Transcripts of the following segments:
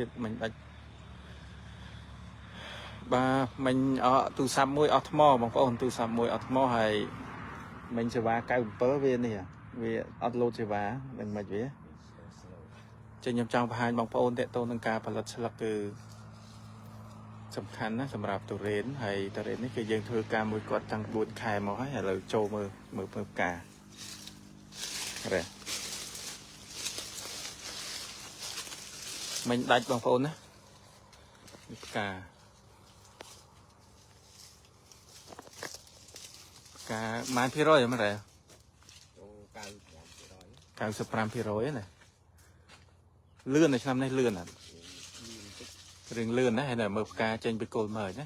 ទៀតមិញដាច់បាទមិញអស់ទូរស័ព្ទមួយអស់ថ្មបងប្អូនទូរស័ព្ទមួយអស់ថ្មហើយមិញសេវា97វានេះវាអត់លោតសេវានឹងមិនវាចេញខ្ញុំចង់បង្ហាញបងប្អូនតេតទៅនឹងការផលិតស្លឹកគឺសំខាន់ណាស់សម្រាប់ទុរេនហើយទុរេននេះគឺយើងធ្វើការមួយគាត់តាំង4ខែមកហើយឥឡូវចូលមើលមើលមើលផ្ការ៉េមិញដាច់បងប្អូនណានេះផ្កាផ្កាប៉ុន្មានភាគរយហ្នឹងរ៉េ ចូល95% 95%ណាលឿននៅឆ្នាំនេះលឿនណាស់ លឿនតិច រឿងលឿនណាស់ហើយនៅមើលផ្កាចេញពីគល់មើលណា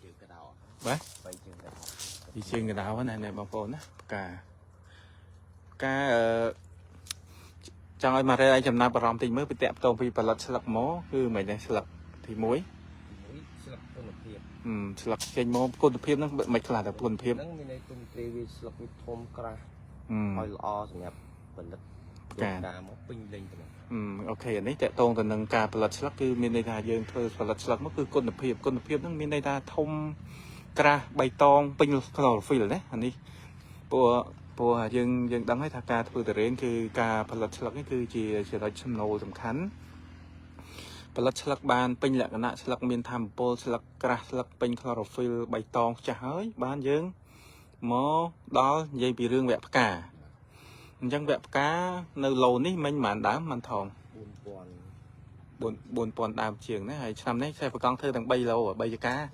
ជើងកដោ បាទ បីជើងកដោ ពីជើងកដៅណានេះបងប្អូនណាផ្កាផ្កាអឺចង់ឲ្យមករ៉េឲ្យចំណាប់អារម្មណ៍តិចមើលពីតាក់ផ្ទងពីផលិតស្លឹកមកគឺមិនដែរស្លឹកទី1 មួយស្លឹកគុណភាព ស្លឹកចេញមកគុណភាពហ្នឹងមិនខ្លះតែគុណភាព ហ្នឹងមានន័យគុណទ្រាវាស្លឹកវាធំក្រាស់ ហឹម ឲ្យល្អសម្រាប់ផលិត ផ្កា ផ្កាមកពេញលេញទៅហ្នឹង OK អានេះតកតងទៅនឹងការផលិតស្លឹកគឺមានន័យថាយើងធ្វើផលិតស្លឹកមកគឺគុណភាពគុណភាពហ្នឹងមានន័យថាធំក្រាស់បៃតងពេញ chlorophyll ណាអានេះព្រោះព្រោះយើងយើងដឹងហើយថាការធ្វើទុរេនគឺការផលិតស្លឹកនេះគឺជាចំណុចចំណូលសំខាន់ផលិតស្លឹកបានពេញលក្ខណៈស្លឹកមានធម៌ពលស្លឹកក្រាស់ស្លឹកពេញ chlorophyll បៃតងចាស់ហើយបានយើងមកដល់និយាយពីរឿងវគ្គផ្កាអញ្ចឹងវគ្គផ្កានៅឡូនេះមិញមិនបានដើមមិនថង 4000 4 4000ដើមជាងណាហើយឆ្នាំនេះខ្សែប្រកង់ធ្វើទាំង3ឡូ3ចកា គឺ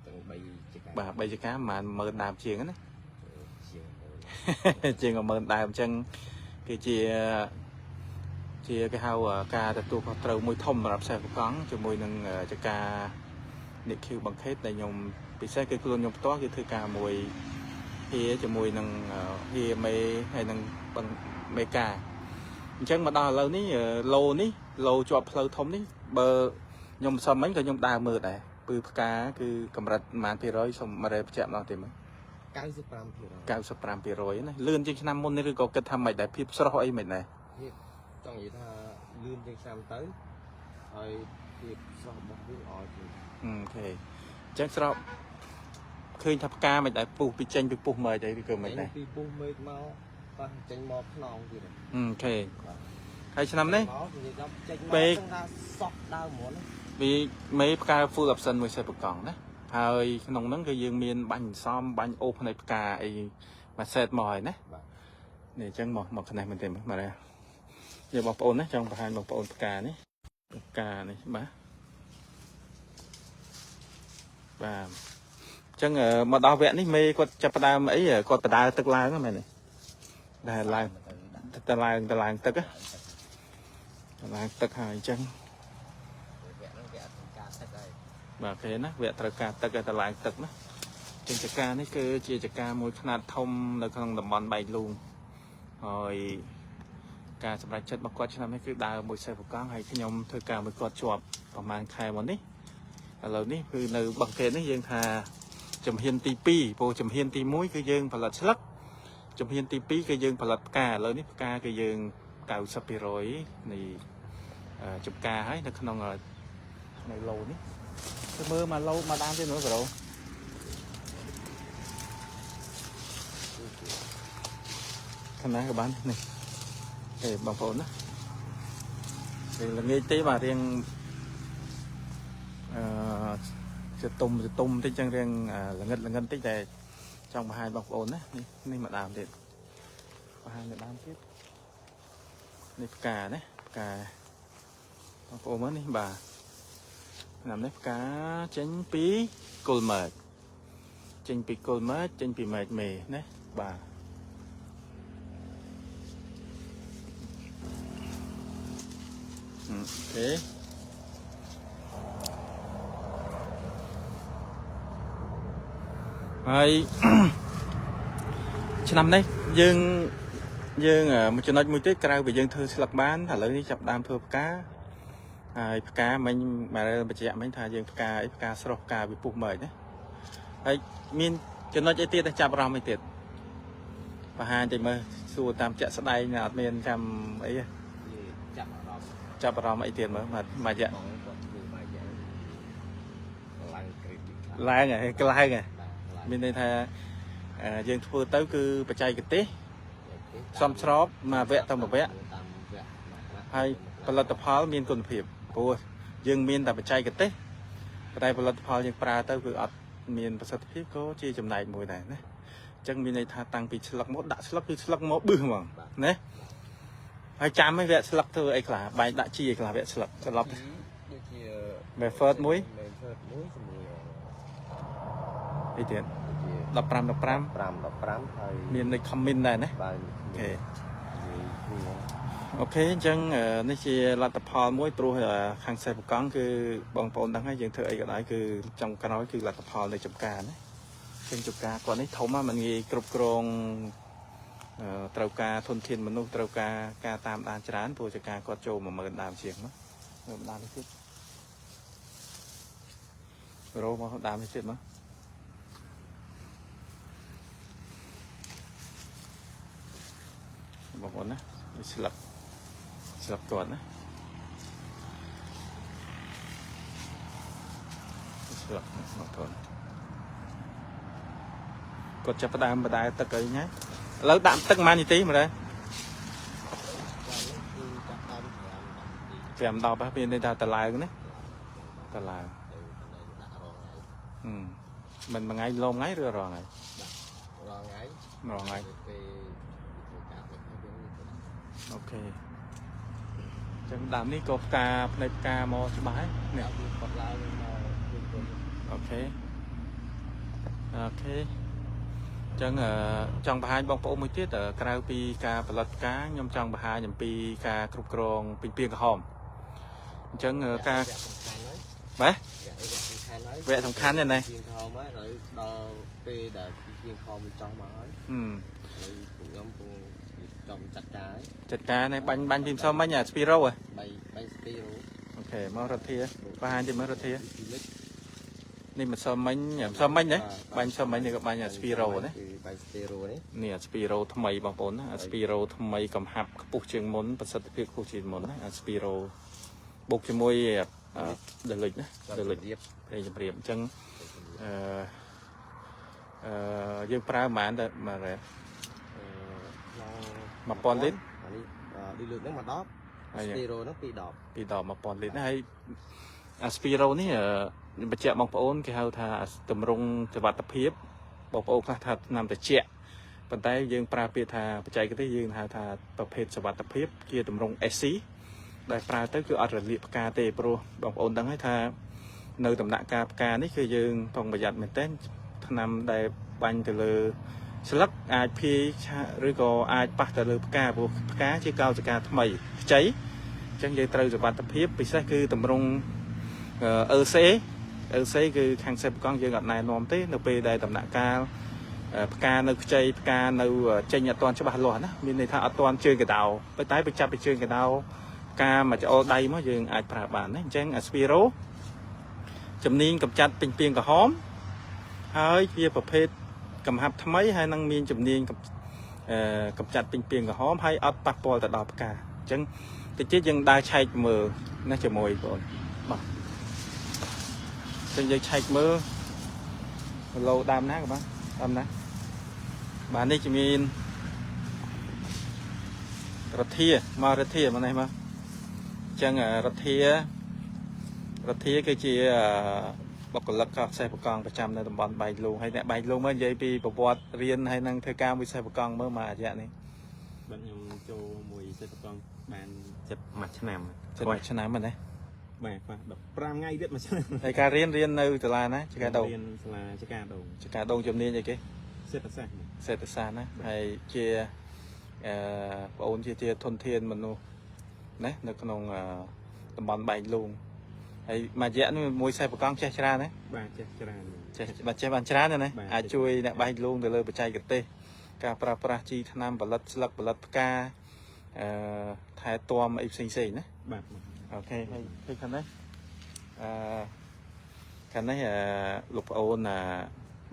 ទាំង3ចកា បាទ3ចកាប្រហែល10000ដើមជាងណា ជាង ជាង10000ដើមអញ្ចឹងគឺជាជាគេហៅការទទួលខុសត្រូវមួយធំសម្រាប់ខ្សែប្រកង់ជាមួយនឹងចកានិខៀវបង្ខេតដែលខ្ញុំពិសេសគឺខ្លួនខ្ញុំផ្ទាល់គឺធ្វើការមួយហៀជាមួយនឹងហៀមេហើយនឹងមេកាអញ្ចឹងមកដល់ឥឡូវនេះឡូនេះឡូជាប់ផ្លូវធំនេះបើខ្ញុំសំមិញក៏ខ្ញុំដើរមើលដែរពឺផ្កាគឺកម្រិតប្រហែលភាគរយសូមមករ៉េបញ្ជាក់ម្ដងទៀតមើល 95% 95%ណាលឿនជាងឆ្នាំមុននេះឬក៏គិតថាមិនដែរភាពស្រស់អីមិនដែរ ភាពចង់និយាយថាលឿនជាងឆ្នាំទៅហើយភាពស្រស់របស់វាល្អជាង OK អញ្ចឹងស្រស់ឃើញថាផ្កាមិនដែរពុះពីចេញពីពុះមើលអីឬក៏មិនដែរ ពីពុះមេឃមកប៉ះចេញមកខ្នងទៀត OK ហើយឆ្នាំនេះ មកនិយាយដល់ចេញមក ពេក ចឹងថាសោះដើមហ្មងណា ពីមេផ្កា full option មួយសេះប្រកង់ណាហើយក្នុងហ្នឹងគឺយើងមានបាញ់សំបាញ់អូសផ្នែកផ្កាអីមួយសេតមកហើយណា បាទ នេះអញ្ចឹងមកមកខ្នេះមែនទេមើលមកនេះយកបងប្អូនណាចង់បង្ហាញបងប្អូនផ្កានេះផ្កានេះបាទបាទអញ្ចឹងមកដល់វគ្គនេះមេគាត់ចាប់ផ្ដើមអីគាត់បដើទឹកឡើងហ្នឹងមែនទេដែលឡើង ទៅដាក់ ទៅឡើងទៅឡើងទឹកណាទៅឡើងទឹកហើយអញ្ចឹង វគ្គហ្នឹងវាអត់ត្រូវការទឹកហើយ បាទគេណាវាត្រូវការទឹកឲ្យទៅឡើងទឹកណាជាងចកានេះគឺជាចកាមួយខ្នាតធំនៅក្នុងតំបន់បែកលូងហើយការសម្រេចចិត្តរបស់គាត់ឆ្នាំនេះគឺដើរមួយសេះប្រកង់ហើយខ្ញុំធ្វើការមួយគាត់ជាប់ប្រហែលខែមុននេះឥឡូវនេះគឺនៅបឹងកេតនេះយើងថាជំហានទី2ព្រោះជំហានទី1គឺយើងផលិតស្លឹកជំហានទី2គឺយើងផលិតផ្កាឥឡូវនេះផ្កាគឺយើង90%នៃចំការហើយនៅក្នុងនៅឡូនេះ ទៅមើលមកឡូមកដើមទៀតមើលប្រូខាងណាក៏បាននេះទេបងប្អូនណារៀងល្ងាចទេបាទរៀងអឺជាទុំជាទុំតិចចឹងរៀងល្ងិតល្ងិតតិចតែចង់បង្ហាញបងប្អូនណានេះនេះមកដើមទៀតបង្ហាញមកដើមទៀតនេះផ្កាណាផ្កាបងប្អូនមើលនេះបាទ ឆ្នាំនេះផ្កាចេញពីគល់មែកចេញពីគល់មែកចេញពីមែកមេណាបាទ OK ហើយ ឆ្នាំនេះយើងយើងមួយចំណុចមួយទៀតក្រៅពីយើងធ្វើស្លឹកបានឥឡូវនេះចាប់ផ្ដើមធ្វើផ្កាហើយផ្កាមិញមកបញ្ជាក់មិញថាយើងផ្កាអីផ្កាស្រស់ផ្កាវិពុះមែកណាហើយមានចំណុចអីទៀតដែលចាប់អារម្មណ៍អីទៀតបង្ហាញតិចមើលសួរតាមជាក់ស្ដែងណាអត់មានចាំអីទេ វាចាប់អារម្មណ៍ ចាប់អារម្មណ៍អីទៀតមើលមកមួយរយៈ បងគាត់ធ្វើបាយយ៉ាងឡើងក្រេបខ្លះ ឡើងហ៎ក្ឡើងហ៎ បាទ មានន័យថាយើងធ្វើទៅគឺបច្ចេកទេស សមស្របមួយវគ្គទៅមួយវគ្គ តាមវគ្គមួយខ្លះ ហើយផលិតផលមានគុណភាពព្រោះយើងមានតែបច្ចេកទេសប៉ុន្តែផលិតផលយើងប្រើទៅគឺអត់មានប្រសិទ្ធភាពក៏ជាចំណែកមួយដែរណាអញ្ចឹងមានន័យថាតាំងពីស្លឹកមកដាក់ស្លឹកគឺស្លឹកមកបឹសហ្មងណាហើយចាំឯវគ្គស្លឹកធ្វើអីខ្លះបាញ់ដាក់ជីអីខ្លះវគ្គស្លឹកត្រឡប់ ដូចជា Method មួយ method មួយជាមួយ អីទៀត ដូចជា 15 15 5 15ហើយ មាននៅ comment ដែរណា បាទ OK និយាយគ្នា OK អញ្ចឹងនេះជាលទ្ធផលមួយព្រោះខាងសេះបកង់គឺបងប្អូនដឹងហើយយើងធ្វើអីក៏ដោយគឺចុងក្រោយគឺលទ្ធផលនៅចំការណាអញ្ចឹងចំការគាត់នេះធំណាស់มันងាយគ្រប់គ្រងត្រូវការធនធានមនុស្សត្រូវការការតាមដានច្រើនព្រោះចំការគាត់ចូល10000ដើមជាងមកមើលដើមនេះទៀតរោមកដើមនេះទៀតមកបងប្អូនណានេះស្លឹកស្លឹកគាត់ណាស្លឹកណាបងប្អូនគាត់ចាប់ផ្ដើមបដែទឹកអីណាឥឡូវដាក់ទឹកប៉ុន្មាននាទីមើលដែរ គឺចាប់ដើម5 5 10ហ៎មានន័យថាតឡើងណាតឡើង ទៅកន្លែងដាក់រងថ្ងៃ ហឹមមិនមួយថ្ងៃឡងថ្ងៃឬរាល់ថ្ងៃ រងថ្ងៃ រាល់ថ្ងៃ ពេលធ្វើការទៅវិញទៅដាក់ OK អញ្ចឹងដើមនេះក៏ផ្កាផ្នែកផ្កាមកច្បាស់ហើយនេះ វាគាត់ឡើងមកវិញវិញ OK OK អញ្ចឹងចង់បង្ហាញបងប្អូនមួយទៀតក្រៅពីការផលិតផ្កាខ្ញុំចង់បង្ហាញអំពីការគ្រប់គ្រងពីងពាងក្រហមអញ្ចឹងការ វគ្គសំខាន់ហើយ បាទ វគ្គសំខាន់ហើយវគ្គសំខាន់ណាស់ណា ជាងខោមកហើយដល់ពេលដែលជាងខោវាចង់មកហើយ ហឹម ហើយពួកខ្ញុំកំពុងចំចាត់ការហើយ ចាត់ការនេះបាញ់បាញ់ពីម្សិលមិញអាស្ពីរ៉ូហ៎ បីបីស្ទីរ៉ូ OK មករទ្ធាបង្ហាញទីមើលរដ្ឋា ពីលិច នេះម្សិលមិញម្សិលមិញណាបាញ់ម្សិលមិញនេះក៏បាញ់អាស្ពីរ៉ូណា គឺបីស្ទីរ៉ូនេះ នេះអាស្ពីរ៉ូថ្មីបងប្អូនណាអាស្ពីរ៉ូថ្មីកំហាប់ខ្ពស់ជាងមុនប្រសិទ្ធភាពខ្ពស់ជាងមុនណាអាស្ពីរ៉ូបូកជាមួយដលិចណាដលិច រៀប ព្រៃជំរាបអញ្ចឹងអឺអឺយើងប្រើប្រហែលតែមួយរ៉េ ក្នុង 1000លីត្រ អានេះឌីលើកហ្នឹងមក10 ហើយ ស្ទីរ៉ូហ្នឹង2 10 ពីដល់1000លីត្រណាហើយអាស្ពីរ៉ូនេះខ្ញុំបញ្ជាក់បងប្អូនគេហៅថាតម្រង់សុវត្ថិភាពបងប្អូនខ្លះថាថ្នាំត្រជាក់ប៉ុន្តែយើងប្រើពាក្យថាបច្ចេកទេសយើងហៅថាប្រភេទសុវត្ថិភាពជាតម្រង់ SC ដែលប្រើទៅគឺអត់រលាកផ្កាទេព្រោះបងប្អូនដឹងហើយថានៅដំណាក់កាលផ្កានេះគឺយើងប្រុងប្រយ័ត្នមែនទែនថ្នាំដែលបាញ់ទៅលើស្លឹកអាចភាយឆាឬក៏អាចប៉ះទៅលើផ្កាព្រោះផ្កាជាកោសិកាថ្មីខ្ចីអញ្ចឹងយើងត្រូវសុវត្ថិភាពពិសេសគឺតម្រង់អឺ LC LC គឺខាងសេពកង់យើងអត់ណែនាំទេនៅពេលដែលដំណាក់កាលផ្កានៅខ្ចីផ្កានៅចេញអត់ទាន់ច្បាស់លាស់ណាមានន័យថាអត់ទាន់ជើងកដោប៉ុន្តែបើចាប់ពីជើងកដោផ្កាមកច្អល់ដៃមកយើងអាចប្រើបានណាអញ្ចឹងអាស្ពីរ៉ូជំនាញកម្ចាត់ពេញពីងក្រហមហើយជាប្រភេទកំហាប់ថ្មីហើយនឹងមានជំនាញកម្ចាត់ពេញពីងក្រហមហើយអត់ប៉ះពាល់ទៅដល់ផ្កាអញ្ចឹងតិចទៀតយើងដើរឆែកមើលណាជាមួយបងប្អូនបាទអញ្ចឹងយើងឆែកមើលឡូដើមណាក៏បានដើមណាបាទនេះជំនាញរដ្ឋាមករទ្ធាមកនេះមកអញ្ចឹងរដ្ឋារដ្ឋាគឺជាបុគ្គលិកកសេះបកងប្រចាំនៅតំបន់បែកលូងហើយអ្នកបែកលូងមើលនិយាយពីប្រវត្តិរៀនហើយនឹងធ្វើការមួយសេះបកងមើលមករយៈនេះ បាទខ្ញុំចូលមួយសិទ្ធិកងបានចិត្តមួយឆ្នាំ ជិតមួយឆ្នាំហ្នឹងណា បាទបាទ15ថ្ងៃទៀតមួយឆ្នាំ ហើយការរៀនរៀននៅសាលាណាចកាដូង រៀនសាលាចកាដូង ចកាដូងជំនាញអីគេ សិទ្ធិសាស្ត្រ សេដ្ឋសាស្ត្រណាហើយជាអឺបងអូនជាជាធនធានមនុស្សណានៅក្នុងតំបន់បែកលូងហើយមួយរយៈនេះមួយសេះបកង់ចេះច្រើនណា បាទចេះច្រើន ចេះបាទចេះបានច្រើនណាស់ បាទ អាចជួយអ្នកបែកលូងទៅលើបច្ចេកទេសការប្រើប្រាស់ជីថ្នាំផលិតស្លឹកផលិតផ្កាអឺថែទាំអីផ្សេងផ្សេងៗណា បាទ OK ហើយឃើញខាងនេះអឺខាងនេះអឺលោកប្អូនអា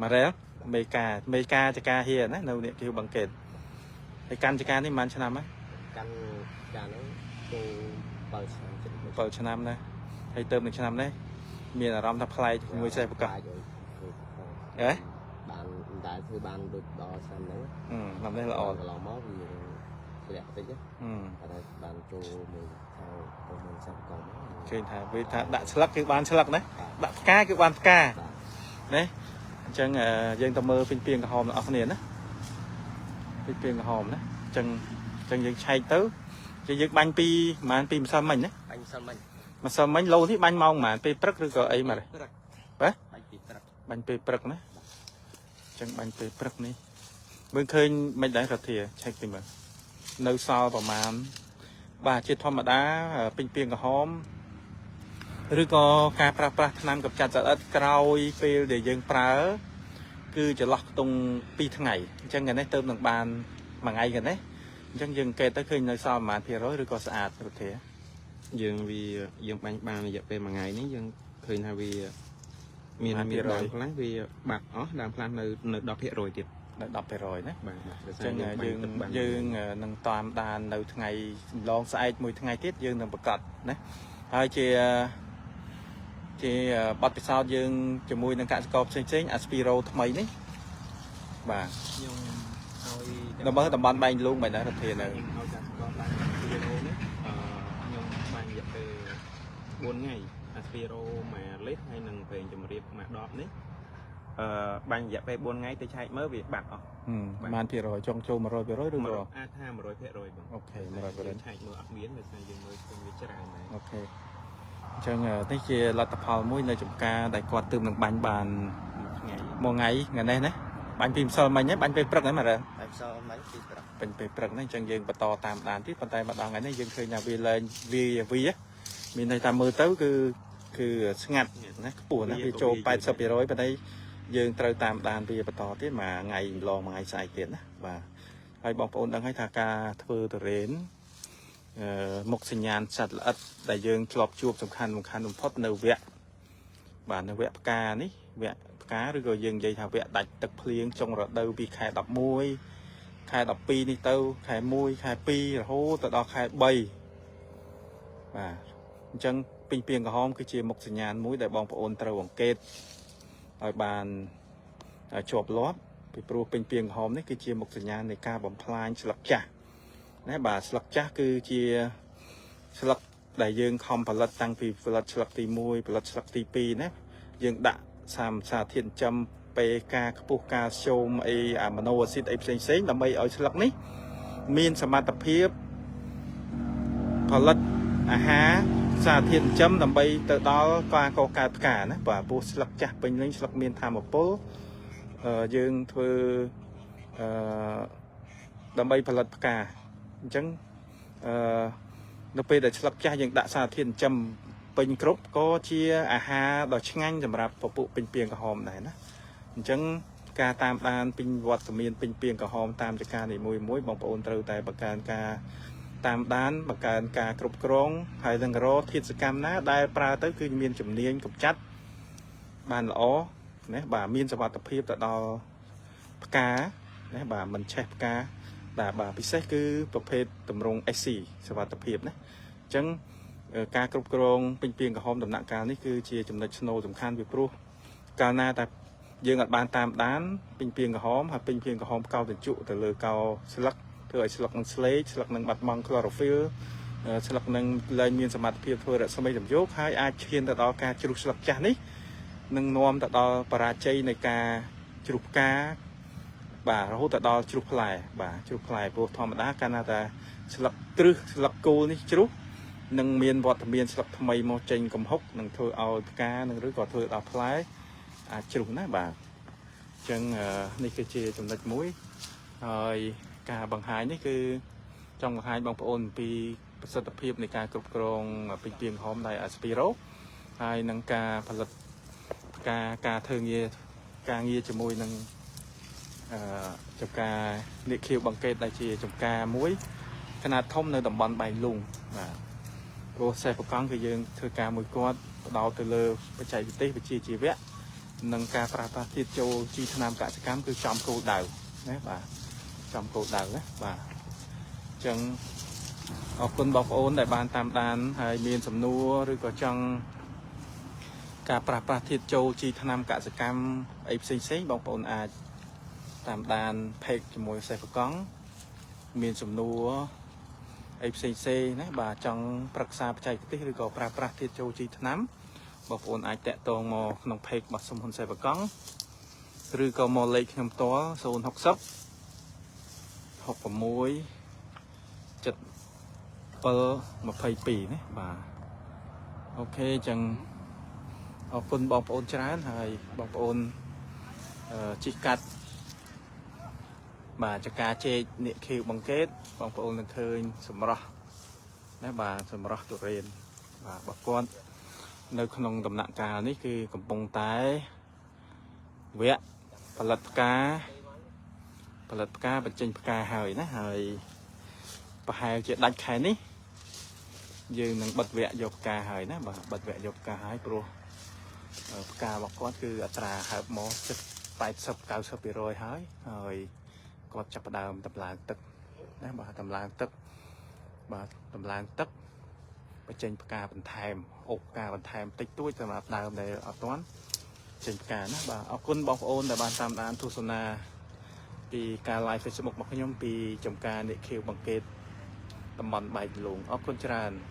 ម៉ារ៉ែលមេកាមេកាចកាហៀណានៅនេះគេបង្កេតហើយកាន់ចកានេះប្រហែលឆ្នាំហ្នឹង កាន់ការហ្នឹងចូល 7ឆ្នាំចិត្ត 7ឆ្នាំណាហើយទៅនឹងឆ្នាំនេះមានអារម្មណ៍ថាប្លែកមួយសេះប្រកាស ហ៎ បានមិនដែលធ្វើបានដូចដល់ឆ្នាំហ្នឹង ឆ្នាំនេះល្អ កន្លងមកវាធ្លាក់តិច ហឹម តែបានចូលមួយខាងក្រុមហ៊ុនសិប្បកម្មមក ឃើញថាវាថាដាក់ស្លឹកគឺបានស្លឹកណាដាក់ផ្កាគឺបានផ្កា បាទ ណាអញ្ចឹងយើងទៅមើលពីងពីងក្រហមទាំងអស់គ្នាណាពីងពីងក្រហមណាអញ្ចឹងអញ្ចឹងយើងឆែកទៅចឹងយើងបាញ់ពីប្រហែលពីម្សិលមិញណា បាញ់ម្សិលមិញ ម្សិលមិញឡូនេះបាញ់ម៉ោងប្រហែលពេលព្រឹកឬក៏អីមកទេ ព្រឹក បាទ បាញ់ពីព្រឹក បាញ់ពេលព្រឹកណាអញ្ចឹងបាញ់ពេលព្រឹកនេះមើលឃើញមិនដែររដ្ឋាឆែកតិចមើលនៅសល់ប្រហែលបាទជាធម្មតាពេញពីងក្រហមឬក៏ការប្រើប្រាស់ថ្នាំកម្ចាត់សត្វល្អិតក្រោយពេលដែលយើងប្រើគឺចន្លោះខ្ទង់2ថ្ងៃអញ្ចឹងថ្ងៃនេះទៅនឹងបានមួយថ្ងៃថ្ងៃនេះអញ្ចឹងយើងកេតទៅឃើញនៅសល់ប្រហែលភាគរយឬក៏ស្អាតរដ្ឋា យើងវាយើងបាញ់បានរយៈពេលមួយថ្ងៃនេះយើងឃើញថាវាមានមានដើមខ្លះវាបាត់អស់ដើមខ្លះនៅនៅ10%ទៀត នៅ10%ណា បាទដោយ អញ្ចឹង សារយើងបាញ យើង ់ទឹកបាន យើងនឹងតាមដាននៅថ្ងៃសម្លងស្អែកមួយថ្ងៃទៀតយើងនឹងប្រកាសណាហើយជាជាបទពិសោធន៍យើងជាមួយនឹងកសិករផ្សេងៗអាស្ពីរ៉ូថ្មីនេះបាទ ខ្ញុំឲ្យ ដើម្បីតំបន់បែងលូងមិនដែររដ្ឋានៅ ខ្ញុំឲ្យកសិករបាញ់អាស្ពីរ៉ូនេះអឺខ្ញុំបាញ់រយៈពេល4ថ្ងៃអាស្ពីរ៉ូមួយលីត្រហើយនឹងប្រេងជំរាបមួយដបនេះអឺបាញ់រយៈពេល4ថ្ងៃទៅឆែកមើលវាបាត់អស់ ប្រហែលភាគរយចង់ចូល100%ឬក៏ អាចថា100%បង OK 100% យើងឆែកមើលអត់មានដោយសារយើងមើលឃើញវាច្រើនដែរ OK អញ្ចឹងនេះជាលទ្ធផលមួយនៅចំការដែលគាត់ទើបនឹងបាញ់បាន មួយថ្ងៃ មួយថ្ងៃថ្ងៃនេះណាបាញ់ពីម្សិលមិញហ្នឹងបាញ់ពេលព្រឹកហ្នឹងបាទ បាញ់ម្សិលមិញពីព្រឹក ពេញពេលព្រឹកហ្នឹងអញ្ចឹងយើងបន្តតាមដានទៀតប៉ុន្តែមកដល់ថ្ងៃនេះយើងឃើញថាវាលែងវាវាមានន័យថាមើលទៅគឺគឺស្ងាត់ណាខ្ពស់ណាវាចូល80%ប៉ុន្តែយើងត្រូវតាមដានវាបន្តទៀតមួយថ្ងៃម្លងមួយថ្ងៃស្អែកទៀតណាបាទហើយបងប្អូនដឹងហើយថាការធ្វើទុរេនអឺមុខសញ្ញាណសត្វល្អិតដែលយើងធ្លាប់ជួបសំខាន់សំខាន់បំផុតនៅវគ្គបាទនៅវគ្គផ្កានេះវគ្គផ្កាឬក៏យើងនិយាយថាវគ្គដាច់ទឹកភ្លៀងចុងរដូវពីខែ11ខែ12នេះទៅខែ1ខែ2រហូតទៅដល់ខែ3បាទអញ្ចឹងពីងពីងក្រហមគឺជាមុខសញ្ញាណមួយដែលបងប្អូនត្រូវអង្កេតឲ្យបានជាប់លាប់ពីព្រោះពេញពីងក្រហមនេះគឺជាមុខសញ្ញាណនៃការបំផ្លាញស្លឹកចាស់ណាបាទស្លឹកចាស់គឺជាស្លឹកដែលយើងខំផលិតតាំងពីផលិតស្លឹកទី1ផលិតស្លឹកទី2ណាយើងដាក់សាមសារធាតុចិញ្ចឹម PK ខ្ពស់កាល់ស្យូមអីអាម៉ាណូអាស៊ីតអីផ្សេងផ្សេងៗដើម្បីឲ្យស្លឹកនេះមានសមត្ថភាពផលិតអាហារសារធាតុចិញ្ចឹមដើម្បីទៅដល់ការកកើតផ្កាណាបាទព្រោះស្លឹកចាស់ពេញលេញស្លឹកមានធម៌ពលយើងធ្វើអឺដើម្បីផលិតផ្កាអញ្ចឹងអឺនៅពេលដែលស្លឹកចាស់យើងដាក់សារធាតុចិញ្ចឹមពេញគ្រប់ក៏ជាអាហារដ៏ឆ្ងាញ់សម្រាប់ពពួកពេញពីងក្រហមដែរណាអញ្ចឹងការតាមដានពេញវត្តមានពេញពីងក្រហមតាមចការនីមួយមួយបងប្អូនត្រូវតែបង្កើនការតាមដានបង្កើនការគ្រប់គ្រងហើយនឹងរកធាតុសកម្មណាដែលប្រើទៅគឺមានជំនាញកម្ចាត់បានល្អណាបាទមានសុវត្ថិភាពទៅដល់ផ្កាណាបាទមិនឆេះផ្កាបាទបាទពិសេសគឺប្រភេទតម្រង SC សុវត្ថិភាពណាអញ្ចឹងការគ្រប់គ្រងពេញពីងក្រហមដំណាក់កាលនេះគឺជាចំណុចស្នូលសំខាន់ពីព្រោះកាលណាតែយើងអត់បានតាមដានពេញពីងក្រហមហើយពេញពីងក្រហមកោតញ្ជក់ទៅលើកោស្លឹកធ្វើឲ្យស្លឹកនឹងស្លេកស្លឹកនឹងបាត់បង់ក្លូរ៉ូហ្វីលស្លឹកនឹងលែងមានសមត្ថភាពធ្វើរស្មីសំយោគហើយអាចឈានទៅដល់ការជ្រុះស្លឹកចាស់នេះនឹងនាំទៅដល់បរាជ័យនៃការជ្រុះផ្កាបាទរហូតទៅដល់ជ្រុះផ្លែបាទជ្រុះផ្លែព្រោះធម្មតាកាលណាតែស្លឹកគ្រឹះស្លឹកគោលនេះជ្រុះនឹងមានវត្តមានស្លឹកថ្មីមកចេញកំហុកនឹងធ្វើឲ្យផ្កានឹងឬក៏ធ្វើដល់ផ្លែអាចជ្រុះណាបាទអញ្ចឹងនេះគឺជាចំណុចមួយហើយការបង្ហាញនេះគឺចង់បង្ហាញបងប្អូនអំពីប្រសិទ្ធភាពនៃការគ្រប់គ្រងពេញពីងក្រហមដោយអាស្ពីរ៉ូហើយនឹងការផលិតផ្កាការធ្វើងារការងារជាមួយនឹងអឺចំការនិខៀវបង្កេតដែលជាចំការមួយខ្នាតធំនៅតំបន់បៃលូងបាទព្រោះសេះប្រកង់គឺយើងធ្វើការមួយគាត់ផ្ដោតទៅលើបច្ចេកទេសវិជ្ជាជីវៈនិងការប្រើប្រាស់ធាតុចូលជីថ្នាំកសិកម្មគឺចំគោលដៅណាបាទចំគោលដៅណាបាទអញ្ចឹង អរគុណបងប្អូនដែលបានតាមដានហើយមានសំណួរឬក៏ចង់ការប្រាស់ប្រាស់ធាតុចូលជីថ្នាំកសិកម្មអីផ្សេងផ្សេងៗបងប្អូនអាចតាមដាន page ជាមួយសេវកង់មានសំណួរអីផ្សេងផ្សេងៗណាបាទចង់ប្រឹក្សាបច្ចេកទេសឬក៏ប្រាស់ប្រាស់ធាតុចូលជីថ្នាំបងប្អូនអាចតាក់ទងមកក្នុង page របស់សុំហ៊ុនសេវកង់ឬក៏មកលេខខ្ញុំផ្ទាល់060 66 7 22ណាបាទ OK អញ្ចឹងអរគុណបងប្អូនច្រើនហើយបងប្អូនអឺជិះកាត់បាទចការជែកនៀកខៀវបង្កេតបងប្អូននឹងឃើញសម្រស់ណាបាទសម្រស់ទុរេនបាទរបស់គាត់នៅក្នុងដំណាក់កាលនេះគឺកំពុងតែវគ្គផលិតផ្កាផលិតផ្កាបញ្ចេញផ្កាហើយណាហើយប្រហែលជាដាច់ខែនេះ យើងនឹងបិទវគ្គយកផ្កាហើយណាបាទបិទវគ្គយកផ្កាហើយព្រោះអឺផ្ការបស់គាត់គឺអត្រាហើបមកជិត80 90%ហើយហើយគាត់ចាប់ផ្ដើមតម្លើងទឹកណាបាទតម្លើងទឹកបាទតម្លើងទឹកបញ្ចេញផ្កាបន្ថែមអូសផ្កាបន្ថែមតិចតួចសម្រាប់ដើមដែលអត់ទាន់ចេញផ្កាណាបាទអរគុណបងប្អូនដែលបានតាមដានទស្សនាពីការ live Facebook របស់ខ្ញុំពីចំការនិខៀវបង្កេតតំបន់បែកលងអរគុណច្រើន។